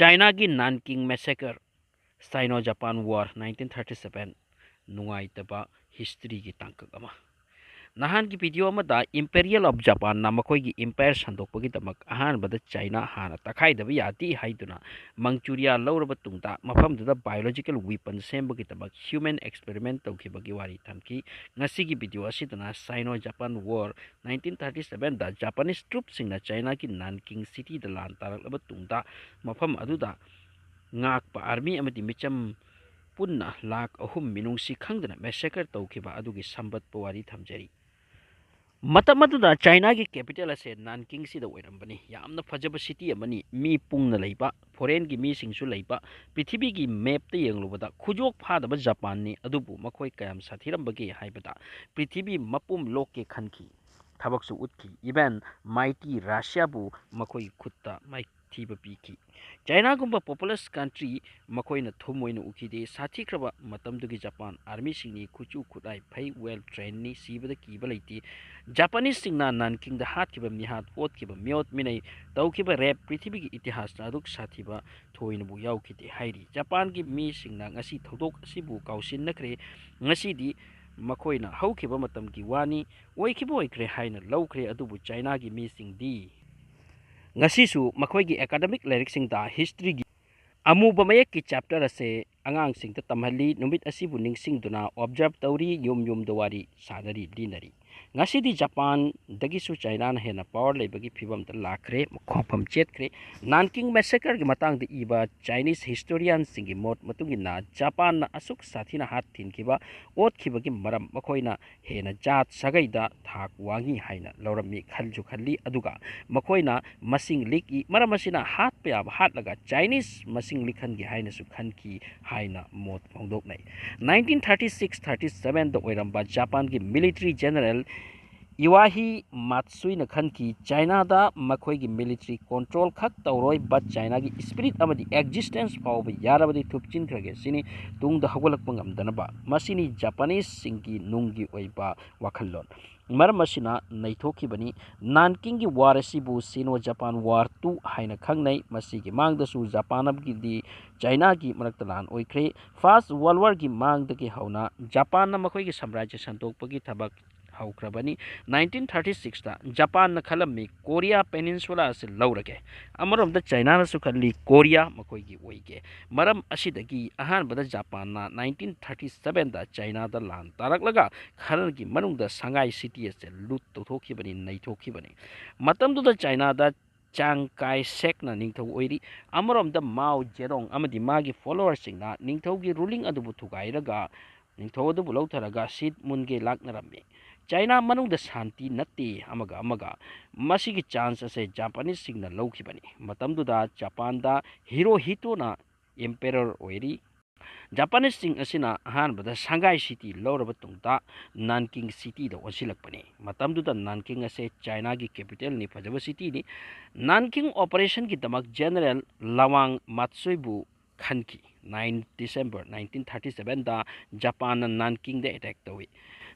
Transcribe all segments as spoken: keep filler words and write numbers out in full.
Chinaꯒꯤ Nanking Massacre, Sino-Japan War nineteen thirty seven, ꯅꯨꯡꯉꯥꯏꯇꯕ historyꯒꯤ ꯇꯥꯡꯀꯛ ꯑꯃ꯫ ꯅꯍꯥꯟꯒꯤ video ꯑꯃꯗ Imperial of Japanꯅ ꯃꯈꯣꯏꯒꯤ empire ꯁꯟꯗꯣꯛꯄꯒꯤꯗꯃꯛ ꯑꯍꯥꯟꯕꯗ China ꯍꯥꯟꯅ ꯇꯛꯈꯥꯏꯗꯕ ꯌꯥꯗꯦ ꯍꯥꯏꯗꯨꯅ Manchuria ꯂꯧꯔꯕ ꯇꯨꯡꯗ ꯃꯐꯝꯗꯨꯗ biological weapon ꯁꯦꯝꯕꯒꯤꯗꯃꯛ human experiment ꯇꯧꯈꯤꯕꯒꯤ ꯋꯥꯔꯤ ꯊꯝꯈꯤ꯫ ꯉꯁꯤꯒꯤ video ꯑꯁꯤꯗꯅ Sino-Japan War nineteen thirty sevenꯗ Japanese troopꯁꯤꯡꯅ Chinaꯒꯤ Nanking cityꯗ ꯂꯥꯟ ꯇꯥꯔꯛꯂꯕ ꯇꯨꯡꯗ ꯃꯐꯝ ꯑꯗꯨꯗ ꯉꯥꯛꯄ army ꯑꯃꯗꯤ ꯃꯤꯆꯝ ꯄꯨꯟꯅ ꯂꯥꯈ ꯑꯍꯨꯝ ꯃꯤꯅꯨꯡꯁꯤ ꯈꯪꯗꯅ massacre ꯇꯧꯈꯤꯕ ꯑꯗꯨꯒꯤ ꯁꯝꯕꯠꯄ ꯋꯥꯔꯤ ꯊꯝꯖꯔꯤ꯫ ꯃꯇꯝ ꯑꯗꯨꯗ Chinaꯒꯤ capital ꯑꯁꯦ Nankingꯁꯤꯗ ꯑꯣꯏꯔꯝꯕꯅꯤ꯫ ꯌꯥꯝꯅ ꯐꯖꯕ city ꯑꯃꯅꯤ, ꯃꯤ ꯄꯨꯡꯅ ꯂꯩꯕ, foreignꯒꯤ ꯃꯤꯁꯤꯡꯁꯨ ꯂꯩꯕ꯫ ꯄ꯭ꯔꯤꯊꯤꯕꯤꯒꯤ mapꯇ ꯌꯦꯡꯂꯨꯕꯗ ꯈꯨꯖꯣꯞ ꯐꯥꯗꯕ Japanꯅꯤ, ꯑꯗꯨꯕꯨ ꯃꯈꯣꯏ ꯀꯌꯥꯝ ꯁꯥꯊꯤꯔꯝꯕꯒꯦ ꯍꯥꯏꯕꯗ ꯄ꯭ꯔꯤꯊꯤꯕꯤ ꯃꯄꯨꯝ ꯂꯣꯛꯀꯦ ꯈꯟꯈꯤ꯫ ꯊꯕꯛꯁꯨ ꯎꯠꯈꯤ꯫ Even mighty Russiaꯕꯨ ꯃꯈꯣꯏꯒꯤ ꯈꯨꯠꯇ ꯃꯥꯏꯊꯤꯕ ꯄꯤꯈꯤ꯫ Chinaꯒꯨꯝꯕ populous country ꯃꯈꯣꯏꯅ ꯊꯨꯝ ꯑꯣꯏꯅ ꯎꯈꯤꯗꯦ꯫ ꯁꯥꯊꯤꯈ꯭ꯔꯕ ꯃꯇꯝꯗꯨꯒꯤ Japan armyꯁꯤꯡꯅꯤ, ꯈꯨꯠꯁꯨ ꯈꯨꯠꯂꯥꯏ ꯐꯩ, well trainedꯅꯤ, ꯁꯤꯕꯗ ꯀꯤꯕ ꯂꯩꯇꯦ꯫ Japanneseꯁꯤꯡꯅ Nankingꯗ ꯍꯥꯠꯈꯤꯕ ꯃꯤꯍꯥꯠ, ꯑꯣꯠꯈꯤꯕ ꯃꯤꯑꯣꯠ ꯃꯤꯅꯩ ꯇꯧꯈꯤꯕ rape ꯄ꯭ꯔꯤꯊꯤꯕꯤꯒꯤ ꯏꯇꯤꯍꯥꯁꯇ ꯑꯗꯨꯛ ꯁꯥꯊꯤꯕ ꯊꯣꯏꯅꯕꯨ ꯌꯥꯎꯈꯤꯗꯦ ꯍꯥꯏꯔꯤ꯫ Japanꯒꯤ ꯃꯤꯁꯤꯡꯅ ꯉꯁꯤ ꯊꯧꯗꯣꯛ ꯑꯁꯤꯕꯨ ꯀꯥꯎꯁꯤꯟꯅꯈ꯭ꯔꯦ꯫ ꯉꯁꯤꯗꯤ ꯃꯈꯣꯏꯅ ꯍꯧꯈꯤꯕ ꯃꯇꯝꯒꯤ ꯋꯥꯅꯤ, ꯑꯣꯏꯈꯤꯕ ꯑꯣꯏꯈ꯭ꯔꯦ ꯍꯥꯏꯅ ꯂꯧꯈ꯭ꯔꯦ꯫ ꯑꯗꯨꯕꯨ Chinaꯒꯤ ꯃꯤꯁꯤꯡꯗꯤ ꯉꯁꯤꯁꯨ ꯃꯈꯣꯏꯒꯤ academic ꯂꯥꯏꯔꯤꯛꯁꯤꯡꯗ historyꯒꯤ ꯑꯃꯨꯕ ꯃꯌꯦꯛꯀꯤ chapter ꯑꯁꯦ ꯑꯉꯥꯡꯁꯤꯡꯗ ꯇꯝꯍꯜꯂꯤ꯫ ꯅꯨꯃꯤꯠ ꯑꯁꯤꯕꯨ ꯅꯤꯡꯁꯤꯡꯗꯨꯅ observe ꯇꯧꯔꯤ, ꯌꯨꯝ ꯌꯨꯝꯗ ꯋꯥꯔꯤ ꯁꯥꯟꯅꯔꯤ, ꯂꯤꯅꯔꯤ꯫ ꯉꯁꯤꯗꯤ Japanꯗꯒꯤꯁꯨ Chinaꯅ ꯍꯦꯟꯅ power ꯂꯩꯕꯒꯤ ꯐꯤꯕꯝꯗ ꯂꯥꯛꯈ꯭ꯔꯦ, ꯈꯣꯡꯐꯝ ꯆꯦꯠꯈ꯭ꯔꯦ꯫ Nanking Massacreꯒꯤ ꯃꯇꯥꯡꯗ ꯏꯕ Chinese historianꯁꯤꯡꯒꯤ ꯃꯣꯠ ꯃꯇꯨꯡ ꯏꯟꯅ, Japanꯅ ꯑꯁꯨꯛ ꯁꯥꯊꯤꯅ ꯍꯥꯠ ꯊꯤꯟꯈꯤꯕ, ꯑꯣꯠꯈꯤꯕꯒꯤ ꯃꯔꯝ ꯃꯈꯣꯏꯅ ꯍꯦꯟꯅ ꯖꯥꯠ ꯁꯥꯒꯩꯗ ꯊꯥꯛ ꯋꯥꯡꯉꯤ ꯍꯥꯏꯅ ꯂꯧꯔꯝꯃꯤ, ꯈꯜꯁꯨ ꯈꯜꯂꯤ꯫ ꯑꯗꯨꯒ ꯃꯈꯣꯏꯅ ꯃꯁꯤꯡ ꯂꯤꯛꯏ꯫ ꯃꯔꯝ ꯑꯁꯤꯅ ꯍꯥꯠꯄ ꯌꯥꯕ ꯍꯥꯠꯂꯒ Chinese ꯃꯁꯤꯡ ꯂꯤꯛꯍꯟꯒꯦ ꯍꯥꯏꯅꯁꯨ ꯈꯟꯈꯤ ꯍꯥꯏꯅ ꯃꯣꯠ ꯐꯣꯡꯗꯣꯛꯅꯩ꯫ Nineteen thirty six thirty sevenꯗ ꯑꯣꯏꯔꯝꯕ Japanꯒꯤ military general ꯏꯋꯥꯍꯤ ꯃꯥꯠꯁꯨꯏꯅ ꯈꯟꯈꯤ, ꯆꯥꯏꯅꯥꯗ ꯃꯈꯣꯏꯒꯤ ꯃꯤꯂꯤꯇꯔꯤ ꯀꯣꯟꯇ꯭ꯔꯣꯜ ꯈꯛ ꯇꯧꯔꯣꯏ, ꯕꯠ ꯆꯥꯏꯅꯥꯒꯤ ꯏꯁꯄꯤꯔꯤꯠ ꯑꯃꯗꯤ ꯑꯦꯛꯖꯤꯁꯇꯦꯟꯁ ꯐꯥꯎꯕ ꯌꯥꯔꯕꯗꯤ ꯊꯨꯞꯆꯤꯟꯈ꯭ꯔꯒꯦ ꯁꯤꯅꯤ ꯇꯨꯡꯗ ꯍꯧꯒꯠꯂꯛꯄ ꯉꯝꯗꯅꯕ꯫ ꯃꯁꯤꯅꯤ ꯖꯄꯥꯅꯤꯁꯁꯤꯡꯒꯤ ꯅꯨꯡꯒꯤ ꯑꯣꯏꯕ ꯋꯥꯈꯜꯂꯣꯟ꯫ ꯃꯔꯝ ꯑꯁꯤꯅ ꯅꯩꯊꯣꯛꯈꯤꯕꯅꯤ꯫ ꯅꯥꯟꯀꯤꯡꯒꯤ ꯋꯥꯔ ꯑꯁꯤꯕꯨ ꯁꯤꯅꯣ ꯖꯄꯥꯟ ꯋꯥꯔ ꯇꯨ ꯍꯥꯏꯅ ꯈꯪꯅꯩ꯫ ꯃꯁꯤꯒꯤ ꯃꯥꯡꯗꯁꯨ ꯖꯄꯥꯟꯒꯤꯗꯤ ꯆꯥꯏꯅꯥꯒꯤ ꯃꯔꯛꯇ ꯂꯥꯟ ꯑꯣꯏꯈ꯭ꯔꯦ꯫ ꯐꯥꯔꯁ ꯋꯥꯔꯜ ꯋꯥꯔꯒꯤ ꯃꯥꯡꯗꯒꯤ ꯍꯧꯅ ꯖꯄꯥꯟꯅ ꯃꯈꯣꯏꯒꯤ ꯁꯥꯝꯔꯥꯖ꯭ꯌ ꯁꯟꯗꯣꯛꯄꯒꯤ ꯊꯕꯛ ꯍꯧꯈ꯭ꯔꯕꯅꯤ꯫ ꯅꯥꯏꯟꯇꯤꯟ ꯊꯥꯔꯇꯤ ꯁꯤꯛꯁꯇ ꯖꯄꯥꯟꯅ ꯈꯜꯂꯝꯃꯤ ꯀꯣꯔꯤꯌꯥ ꯄꯦꯅꯤꯟꯁꯨꯂꯥ ꯑꯁꯤ ꯂꯧꯔꯒꯦ꯫ ꯑꯃꯔꯣꯝꯗ ꯆꯥꯏꯅꯥꯅꯁꯨ ꯈꯜꯂꯤ ꯀꯣꯔꯤꯌꯥ ꯃꯈꯣꯏꯒꯤ ꯑꯣꯏꯒꯦ꯫ ꯃꯔꯝ ꯑꯁꯤꯗꯒꯤ ꯑꯍꯥꯟꯕꯗ ꯖꯄꯥꯟꯅ ꯅꯥꯏꯟꯇꯤꯟ ꯊꯥꯔꯇꯤ ꯁꯕꯦꯟꯗ ꯆꯥꯏꯅꯥꯗ ꯂꯥꯟ ꯇꯥꯔꯛꯂꯒ ꯈꯔꯒꯤ ꯃꯅꯨꯡꯗ ꯁꯉꯥꯏ ꯁꯤꯇꯤ ꯑꯁꯤ ꯂꯨꯠ ꯇꯧꯊꯣꯛꯈꯤꯕꯅꯤ, ꯅꯩꯊꯣꯛꯈꯤꯕꯅꯤ꯫ ꯃꯇꯝꯗꯨꯗ ꯆꯥꯏꯅꯥꯗ ꯆꯥꯡ ꯀꯥꯏ ꯁꯦꯛꯅ ꯅꯤꯡꯊꯧ ꯑꯣꯏꯔꯤ꯫ ꯑꯃꯔꯣꯝꯗ ꯃꯥꯎ ꯖꯦꯗꯣꯡ ꯑꯃꯗꯤ ꯃꯥꯒꯤ ꯐꯣꯂꯣꯋꯔꯁꯤꯡꯅ ꯅꯤꯡꯊꯧꯒꯤ ꯔꯨꯂꯤꯡ ꯑꯗꯨꯕꯨ ꯊꯨꯒꯥꯏꯔꯒ ꯅꯤꯡꯊꯧ ꯑꯗꯨꯕꯨ ꯂꯧꯊꯔꯒ ꯁꯤꯠ ꯃꯨꯟꯒꯦ ꯂꯥꯛꯅꯔꯝꯃꯤ꯫ ꯆꯥꯏꯅꯥ ꯃꯅꯨꯡꯗ ꯁꯥꯟꯇꯤ ꯅꯠꯇꯦ ꯑꯃꯒ ꯑꯃꯒ꯫ ꯃꯁꯤꯒꯤ ꯆꯥꯟꯁ ꯑꯁꯦ ꯖꯄꯥꯅꯤꯁꯁꯤꯡꯅ ꯂꯧꯈꯤꯕꯅꯤ꯫ ꯃꯇꯝꯗꯨꯗ ꯖꯄꯥꯟꯗ ꯍꯤꯔꯣꯍꯤꯇꯣꯅ ꯑꯦꯝꯄꯦꯔꯔ ꯑꯣꯏꯔꯤ꯫ ꯖꯄꯥꯅꯤꯁꯁꯤꯡ ꯑꯁꯤꯅ ꯑꯍꯥꯟꯕꯗ ꯁꯪꯒꯥꯏ ꯁꯤꯇꯤ ꯂꯧꯔꯕ ꯇꯨꯡꯗ ꯅꯥꯟꯀꯤꯡ ꯁꯤꯇꯤꯗ ꯑꯣꯟꯁꯤꯜꯂꯛꯄꯅꯤ꯫ ꯃꯇꯝꯗꯨꯗ ꯅꯥꯟꯀꯤꯡ ꯑꯁꯦ ꯆꯥꯏꯅꯥꯒꯤ ꯀꯦꯄꯤꯇꯦꯜꯅꯤ, ꯐꯖꯕ ꯁꯤꯇꯤꯅꯤ꯫ ꯅꯥꯟꯀꯤꯡ ꯑꯣꯄꯔꯦꯁꯟꯒꯤꯗꯃꯛ ꯖꯦꯅꯔꯦꯜ ꯂꯋꯥꯡ ꯃꯥꯠꯁꯨꯏꯕꯨ ꯈꯟꯈꯤ꯫ ꯅꯥꯏꯟ ꯗꯤꯁꯦꯝꯕꯔ ꯅꯥꯏꯟꯇꯤꯟ ꯊꯥꯔꯇꯤ ꯁꯕꯦꯟꯗ ꯖꯄꯥꯟꯅ ꯅꯥꯟꯀꯤꯡꯗ ꯑꯦꯇꯦꯛ ꯇꯧꯏ꯫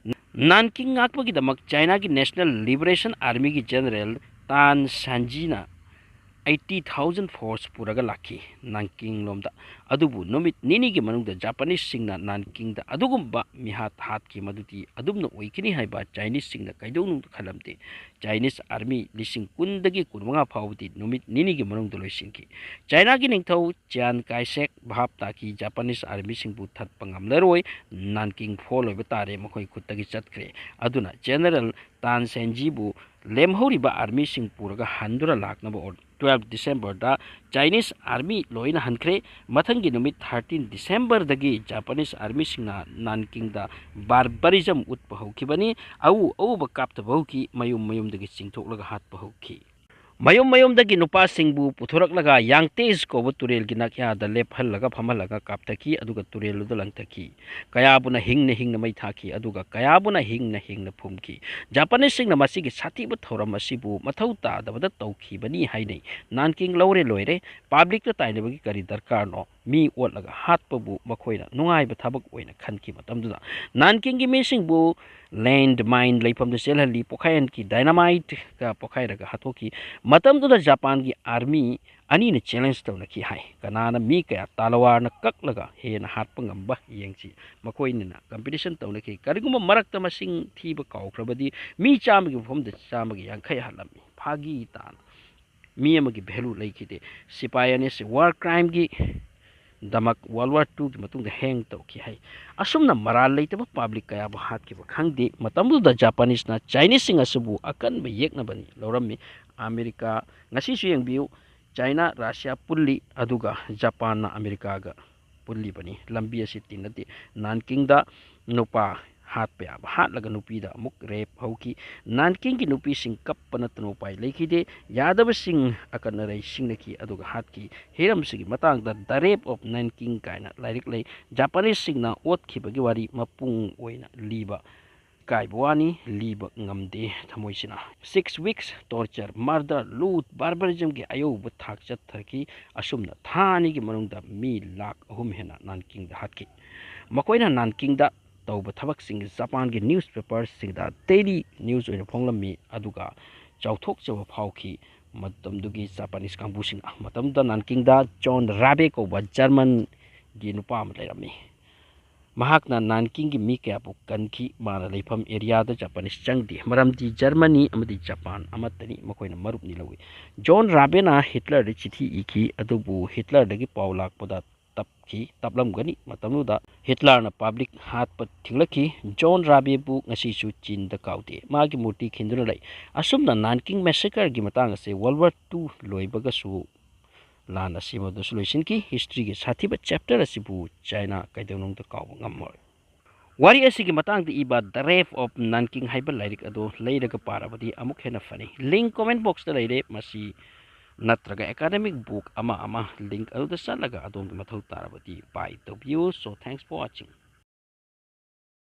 ꯅꯥꯟꯀꯤꯡ ꯉꯥꯛꯄꯒꯤꯗꯃꯛ ꯆꯥꯏꯅꯥꯒꯤ ꯅꯦꯁꯅꯦꯜ ꯂꯤꯕꯔꯦꯁꯟ ꯑꯥꯔꯃꯤꯒꯤ ꯖꯦꯅꯔꯦꯜ ꯇꯥꯟ ꯁꯥꯟꯖꯤꯅ ꯑꯩꯠꯇꯤ ꯊꯥꯎꯖꯟ ꯐꯣꯔꯁ ꯄꯨꯔꯒ ꯂꯥꯛꯈꯤ ꯅꯥꯟꯀꯤꯡ ꯂꯣꯝꯗ꯫ ꯑꯗꯨꯕꯨ ꯅꯨꯃꯤꯠ ꯅꯤꯅꯤꯒꯤ ꯃꯅꯨꯡꯗ ꯖꯄꯥꯅꯤꯁꯁꯤꯡꯅ ꯅꯥꯟꯀꯤꯡꯗ ꯑꯗꯨꯒꯨꯝꯕ ꯃꯤꯍꯥꯠ ꯍꯥꯠꯈꯤ ꯃꯗꯨꯗꯤ ꯑꯗꯨꯝꯅ ꯑꯣꯏꯒꯅꯤ ꯍꯥꯏꯕ ꯆꯥꯏꯅꯤꯁꯁꯤꯡꯅ ꯀꯩꯗꯧꯅꯨꯡꯗ ꯈꯜꯂꯝꯗꯦ꯫ ꯆꯥꯏꯅꯤꯁ ꯑꯥꯔꯃꯤ ꯂꯤꯁꯤꯡ ꯀꯨꯟꯗꯒꯤ ꯀꯨꯟꯃꯉꯥ ꯐꯥꯎꯕꯗꯤ ꯅꯨꯃꯤꯠ ꯅꯤꯅꯤꯒꯤ ꯃꯅꯨꯡꯗ ꯂꯣꯏꯁꯤꯟꯈꯤ꯫ ꯆꯥꯏꯅꯥꯒꯤ ꯅꯤꯡꯊꯧ ꯆꯤꯌꯥꯟ ꯀꯥꯏꯁꯦꯛ ꯚꯥꯞ ꯇꯥꯈꯤ, ꯖꯄꯥꯅꯤꯁ ꯑꯥꯔꯃꯤꯁꯤꯡꯕꯨ ꯊꯠꯄ ꯉꯝꯂꯔꯣꯏ, ꯅꯥꯟꯀꯤꯡ ꯐꯣꯜ ꯑꯣꯏꯕ ꯇꯥꯔꯦ, ꯃꯈꯣꯏ ꯈꯨꯠꯇꯒꯤ ꯆꯠꯈ꯭ꯔꯦ꯫ ꯑꯗꯨꯅ ꯖꯦꯅꯔꯦꯜ ꯇꯥꯟ ꯁꯦꯟꯖꯤꯕꯨ ꯂꯦꯝꯍꯧꯔꯤꯕ ꯑꯥꯔꯃꯤꯁꯤꯡ ꯄꯨꯔꯒ ꯍꯟꯗꯨꯅ ꯂꯥꯛꯅꯕ ꯑꯣꯔ-, ꯇꯨꯋꯦꯜꯐ ꯗꯤꯁꯦꯝꯕꯔꯗ ꯆꯥꯏꯅꯤꯁ ꯑꯥꯔꯃꯤ ꯂꯣꯏꯅ ꯍꯟꯈ꯭ꯔꯦ꯫ ꯃꯊꯪꯒꯤ ꯅꯨꯃꯤꯠ ꯊꯥꯔꯇꯤꯟ ꯗꯤꯁꯦꯝꯕꯔꯗꯒꯤ ꯖꯄꯥꯅꯤꯁ ꯑꯥꯔꯃꯤꯁꯤꯡꯅ ꯅꯥꯟꯀꯤꯡꯗ ꯕꯥꯔꯕꯔꯤꯖꯝ ꯎꯠꯄ ꯍꯧꯈꯤꯕꯅꯤ꯫ ꯑꯎ ꯑꯎꯕ ꯀꯥꯞꯊꯕ ꯍꯧꯈꯤ, ꯃꯌꯨꯝ ꯃꯌꯨꯝꯗꯒꯤ ꯆꯤꯡꯊꯣꯛꯂꯒ ꯍꯥꯠꯄ ꯍꯧꯈꯤ꯫ ꯃꯌꯨꯝ ꯃꯌꯨꯝꯗꯒꯤ ꯅꯨꯄꯥꯁꯤꯡꯕꯨ ꯄꯨꯊꯣꯔꯛꯂꯒ ꯌꯥꯡꯇꯦꯖ ꯀꯧꯕ ꯇꯨꯔꯦꯜꯒꯤ ꯅꯥꯛꯌꯥꯗ ꯂꯦꯞꯍꯜꯂꯒ ꯐꯝꯍꯜꯂꯒ ꯀꯥꯞꯊꯈꯤ, ꯑꯗꯨꯒ ꯇꯨꯔꯦꯜꯗꯨꯗ ꯂꯪꯊꯈꯤ꯫ ꯀꯌꯥꯕꯨꯅ ꯍꯤꯡꯅ ꯍꯤꯡꯅ ꯃꯩ ꯊꯥꯈꯤ, ꯑꯗꯨꯒ ꯀꯌꯥꯕꯨꯅ ꯍꯤꯡꯅ ꯍꯤꯡꯅ ꯐꯨꯝꯈꯤ꯫ ꯖꯄꯥꯅꯤꯁꯁꯤꯡꯅ ꯃꯁꯤꯒꯤ ꯁꯥꯊꯤꯕ ꯊꯧꯔꯝ ꯑꯁꯤꯕꯨ ꯃꯊꯧ ꯇꯥꯗꯕꯗ ꯇꯧꯈꯤꯕꯅꯤ ꯍꯥꯏꯅꯩ꯫ ꯅꯥꯟꯀꯤꯡ ꯂꯧꯔꯦ ꯂꯣꯏꯔꯦ, ꯄꯕ꯭ꯂꯤꯛꯇ ꯇꯥꯏꯅꯕꯒꯤ ꯀꯔꯤ ꯗꯔꯀꯥꯔꯅꯣ? ꯃꯤ ꯑꯣꯠꯂꯒ ꯍꯥꯠꯄꯕꯨ ꯃꯈꯣꯏꯅ ꯅꯨꯡꯉꯥꯏꯕ ꯊꯕꯛ ꯑꯣꯏꯅ ꯈꯟꯈꯤ꯫ ꯃꯇꯝꯗꯨꯗ ꯅꯥꯟꯀꯤꯡꯒꯤ ꯃꯤꯁꯤꯡꯕꯨ ꯂꯦꯟꯗ ꯃꯥꯏꯟ ꯂꯩꯐꯝꯗ ꯆꯦꯜꯍꯜꯂꯤ, ꯄꯣꯈꯥꯏꯍꯟꯈꯤ, ꯗꯥꯏꯅꯥꯃꯥꯏꯠꯀ ꯄꯣꯈꯥꯏꯔꯒ ꯍꯥꯠꯇꯣꯛꯈꯤ꯫ ꯃꯇꯝꯗꯨꯗ ꯖꯄꯥꯟꯒꯤ ꯑꯥꯔꯃꯤ ꯑꯅꯤꯅ ꯆꯦꯂꯦꯟꯖ ꯇꯧꯅꯈꯤ ꯍꯥꯏ, ꯀꯅꯥꯅ ꯃꯤ ꯀꯌꯥ ꯇꯥꯂꯋꯥꯔꯅ ꯀꯛꯂꯒ ꯍꯦꯟꯅ ꯍꯥꯠꯄ ꯉꯝꯕ ꯌꯦꯡꯁꯤ꯫ ꯃꯈꯣꯏꯅ ꯀꯝꯄꯤꯇꯤꯁꯟ ꯇꯧꯅꯈꯤ꯫ ꯀꯔꯤꯒꯨꯝꯕ ꯃꯔꯛꯇ ꯃꯁꯤꯡ ꯊꯤꯕ ꯀꯥꯎꯈ꯭ꯔꯕꯗꯤ ꯃꯤ ꯆꯥꯝꯃꯒꯤ ꯃꯐꯝꯗ ꯆꯥꯝꯃꯒ ꯌꯥꯡꯈꯩ ꯍꯥꯠꯂꯝꯃꯤ꯫ ꯐꯥꯒꯤ ꯇꯥꯅ ꯃꯤ ꯑꯃꯒꯤ ꯚꯦꯂꯨ ꯂꯩꯈꯤꯗꯦ꯫ ꯁꯤꯄꯥꯏ ꯑꯅꯤꯁꯤ ꯋꯥꯔ ꯀ꯭ꯔꯥꯏꯝꯒꯤ ꯗꯃꯛ ꯋꯥꯔꯜ ꯋꯥꯔ ꯇꯨꯒꯤ ꯃꯇꯨꯡꯗ ꯍꯦꯡ ꯇꯧꯈꯤ ꯍꯥꯏ꯫ ꯑꯁꯨꯝꯅ ꯃꯔꯥꯜ ꯂꯩꯇꯕ ꯄꯕ꯭ꯂꯤꯛ ꯀꯌꯥꯕꯨ ꯍꯥꯠꯈꯤꯕ ꯈꯪꯗꯦ꯫ ꯃꯇꯝꯗꯨꯗ ꯖꯄꯥꯅꯤꯁꯅ ꯆꯥꯏꯅꯤꯁꯁꯤꯡ ꯑꯁꯤꯕꯨ ꯑꯀꯟꯕ ꯌꯦꯛꯅꯕꯅꯤ ꯂꯧꯔꯝꯃꯤ꯫ ꯑꯃꯦꯔꯤꯀꯥ ꯉꯁꯤꯁꯨ ꯌꯦꯡꯕꯤꯌꯨ, ꯆꯥꯏꯅꯥ ꯔꯁꯤꯌꯥ ꯄꯨꯜꯂꯤ, ꯑꯗꯨꯒ ꯖꯄꯥꯟꯅ ꯑꯃꯦꯔꯤꯀꯥꯒ ꯄꯨꯜꯂꯤꯕꯅꯤ꯫ ꯂꯝꯕꯤ ꯑꯁꯤ ꯇꯤꯟꯅꯗꯦ꯫ ꯅꯥꯟꯀꯤꯡꯗ ꯅꯨꯄꯥ ꯍꯥꯠꯄ ꯌꯥꯕ ꯍꯥꯠꯂꯒ ꯅꯨꯄꯤꯗ ꯑꯃꯨꯛ ꯔꯦꯞ ꯍꯧꯈꯤ꯫ ꯅꯥꯟꯀꯤꯡꯒꯤ ꯅꯨꯄꯤꯁꯤꯡ ꯀꯞꯄ ꯅꯠꯇꯅ ꯎꯄꯥꯏ ꯂꯩꯈꯤꯗꯦ꯫ ꯌꯥꯗꯕꯁꯤꯡ ꯑꯀꯟ ꯑꯔꯩ ꯁꯤꯡꯅꯈꯤ ꯑꯗꯨꯒ ꯍꯥꯠꯈꯤ꯫ ꯍꯤꯔꯝꯁꯤꯒꯤ ꯃꯇꯥꯡꯗ ꯗ ꯔꯦꯞ ꯑꯣꯐ ꯅꯥꯟꯀꯤꯡ ꯀꯥꯏꯅ ꯂꯥꯏꯔꯤꯛ ꯂꯩ꯫ ꯖꯄꯥꯅꯤꯁꯁꯤꯡꯅ ꯑꯣꯠꯈꯤꯕꯒꯤ ꯋꯥꯔꯤ ꯃꯄꯨꯡ ꯑꯣꯏꯅ ꯂꯤꯕ ꯀꯥꯏꯕ ꯋꯥꯅꯤ, ꯂꯤꯕ ꯉꯝꯗꯦ ꯊꯃꯣꯏꯁꯤꯅ꯫ Six weeks torture, murder, loot, barbarismꯒꯤ ꯑꯌꯧꯕ ꯊꯥꯛ ꯆꯠꯊꯈꯤ꯫ ꯑꯁꯨꯝꯅ ꯊꯥ ꯑꯅꯤꯒꯤ ꯃꯅꯨꯡꯗ ꯃꯤ ꯂꯥꯈ ꯑꯍꯨꯝ ꯍꯦꯟꯅ ꯅꯥꯟꯀꯤꯡꯗ ꯍꯥꯠꯈꯤ꯫ ꯃꯈꯣꯏꯅ ꯅꯥꯟꯀꯤꯡꯗ ꯇꯧꯕ ꯊꯕꯛꯁꯤꯡ ꯖꯄꯥꯟꯒꯤ ꯅ꯭ꯌꯨꯁꯄꯦꯄꯔꯁꯤꯡꯗ ꯗꯦꯂꯤ ꯅ꯭ꯌꯨꯁ ꯑꯣꯏꯅ ꯐꯣꯡꯂꯝꯃꯤ, ꯑꯗꯨꯒ ꯆꯥꯎꯊꯣꯛꯆꯕ ꯐꯥꯎꯈꯤ꯫ ꯃꯇꯝꯗꯨꯒꯤ ꯖꯄꯥꯅꯤꯁ ꯀꯥꯡꯕꯨꯁꯤꯡꯅ, ꯃꯇꯝꯗꯨꯗ ꯅꯥꯟꯀꯤꯡꯗ ꯖꯣꯟ ꯔꯥꯕꯦ ꯀꯧꯕ ꯖꯔꯃꯟꯒꯤ ꯅꯨꯄꯥ ꯑꯃ ꯂꯩꯔꯝꯃꯤ꯫ ꯃꯍꯥꯛꯅ ꯅꯥꯟꯀꯤꯡꯒꯤ ꯃꯤ ꯀꯌꯥꯕꯨ ꯀꯟꯈꯤ꯫ ꯃꯥꯅ ꯂꯩꯐꯝ ꯑꯦꯔꯤꯌꯥꯗ ꯖꯄꯥꯅꯤꯁ ꯆꯪꯗꯦ, ꯃꯔꯝꯗꯤ ꯖꯔꯃꯅꯤ ꯑꯃꯗꯤ ꯖꯄꯥꯟ ꯑꯃꯠꯇꯅꯤ, ꯃꯈꯣꯏꯅ ꯃꯔꯨꯞꯅꯤ ꯂꯧꯏ꯫ ꯖꯣꯟ ꯔꯥꯕꯦꯅ ꯍꯤꯠꯂꯔꯗ ꯆꯤꯊꯤ ꯏꯈꯤ, ꯑꯗꯨꯕꯨ ꯍꯤꯠꯂꯔꯗꯒꯤ ꯄꯥꯎ ꯂꯥꯛꯄꯗ ꯇꯞꯈꯤ, ꯇꯞꯂꯝꯒꯅꯤ꯫ ꯃꯇꯝꯗꯨꯗ ꯍꯤꯠꯂꯔꯅ ꯄꯕ꯭ꯂꯤꯛ ꯍꯥꯠꯄ ꯊꯤꯡꯂꯛꯈꯤ꯫ ꯖꯣꯟ ꯔꯥꯕꯦꯕꯨ ꯉꯁꯤꯁꯨ ꯆꯤꯟꯗ ꯀꯥꯎꯗꯦ, ꯃꯥꯒꯤ ꯃꯨꯔꯇꯤ ꯈꯤꯟꯗꯨꯅ ꯂꯩ꯫ ꯑꯁꯨꯝꯅ ꯅꯥꯟꯀꯤꯡ ꯃꯦꯁꯦꯀꯔꯒꯤ ꯃꯇꯥꯡ ꯑꯁꯦ ꯋꯥꯔꯜ ꯋꯥꯔ ꯇꯨ ꯂꯣꯏꯕꯒꯁꯨ ꯂꯥꯟ ꯑꯁꯤꯃꯗꯁꯨ ꯂꯣꯏꯁꯤꯟꯈꯤ꯫ ꯍꯤꯁꯇ꯭ꯔꯤꯒꯤ ꯁꯥꯊꯤꯕ ꯆꯦꯞꯇꯔ ꯑꯁꯤꯕꯨ ꯆꯥꯏꯅꯥ ꯀꯩꯗꯧꯅꯨꯡꯗ ꯀꯥꯎꯕ ꯉꯝꯃꯣꯏ꯫ ꯋꯥꯔꯤ ꯑꯁꯤꯒꯤ ꯃꯇꯥꯡꯗ ꯏꯕ The Rape of Nanking ꯍꯥꯏꯕ ꯂꯥꯏꯔꯤꯛ ꯑꯗꯨ ꯂꯩꯔꯒ ꯄꯥꯔꯕꯗꯤ ꯑꯃꯨꯛ ꯍꯦꯟꯅ ꯐꯅꯤ꯫ Link comment box ꯇ ꯂꯩꯔꯦ꯫ ꯃꯁꯤ ꯅꯠꯇ꯭ꯔꯒ academic book ꯑꯃ ꯑꯃ link ꯑꯗꯨꯗ ꯆꯠꯂꯒ ꯑꯗꯣꯝꯒꯤ ꯃꯊꯧ ꯇꯥꯔꯕꯗꯤ buy ꯇꯧꯕꯤꯌꯨ꯫ So, thanks for watching꯫